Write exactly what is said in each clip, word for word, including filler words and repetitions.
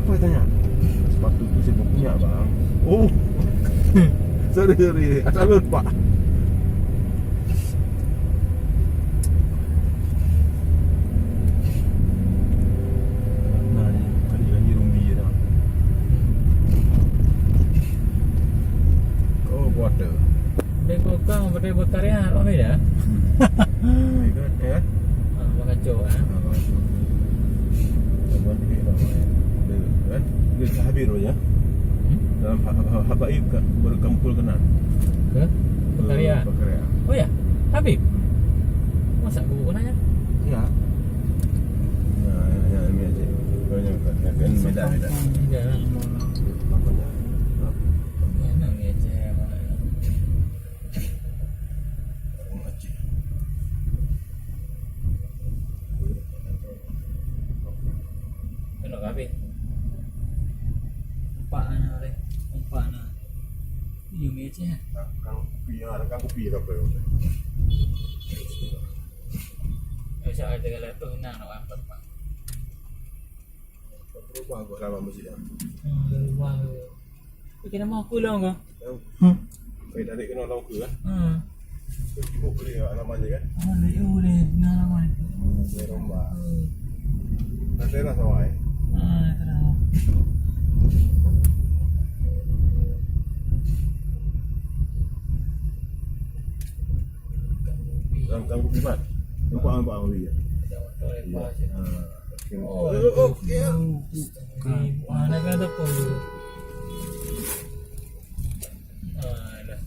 Apa tanya? Sepatu tu saya punya, bang. Oh. Sorry, sorry. Asal lupa. Nah, ni, kali lagi rumbi je dah. Oh, quarter. Dia kokang pada berkarya, roh beda. Beda, ya? Ah, bakacok, eh. Ah, bakacok. Lawan duit dah, eh. Dia, kan? Dia dah habis roh, ya? Hmm? Dalam ha-, ha-, ha-, habaib ka, baru kampul kena. Ke? Berkarya? Berkarya. Oh, ya? Habib? Masa guru kenanya? Ya. Ya, ya, ya, ini aja. Banyak, kan? Kan beda, beda. Beda. Makanya. Ya, nak ni aja. Kena habis. Empat anak deh. Empat anak. Ini umi Aceh. Kang kupi, ya, kang kupi tak apa. Saya ada kalau tu nak nak apa, Pak? Berubah gua lama masjid, ya. Hmm, berubah. Okey, nama aku long ke? Hmm. Okey, dari kena long ke, kan? Hmm. Cukup boleh alamannya, kan? Ah, dari, oh, dari, nah, alaman. Dari Rombak. Hmm. Dah teras awak, eh? Ah, dah teras. Dalam, dalam kopi mat. Nampak, nampak, nampak. Ah, okey. Oh, oh, oh, okey. Ah, nak kena tepung dulu. Ah, dah.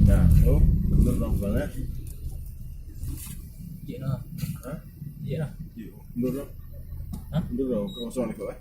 Dah. Oh, duduk dalam sana. Cik nah. Ha? Cik nah. Cik, mundur dong. Ha? Mundur dong, kosong ni kau, eh.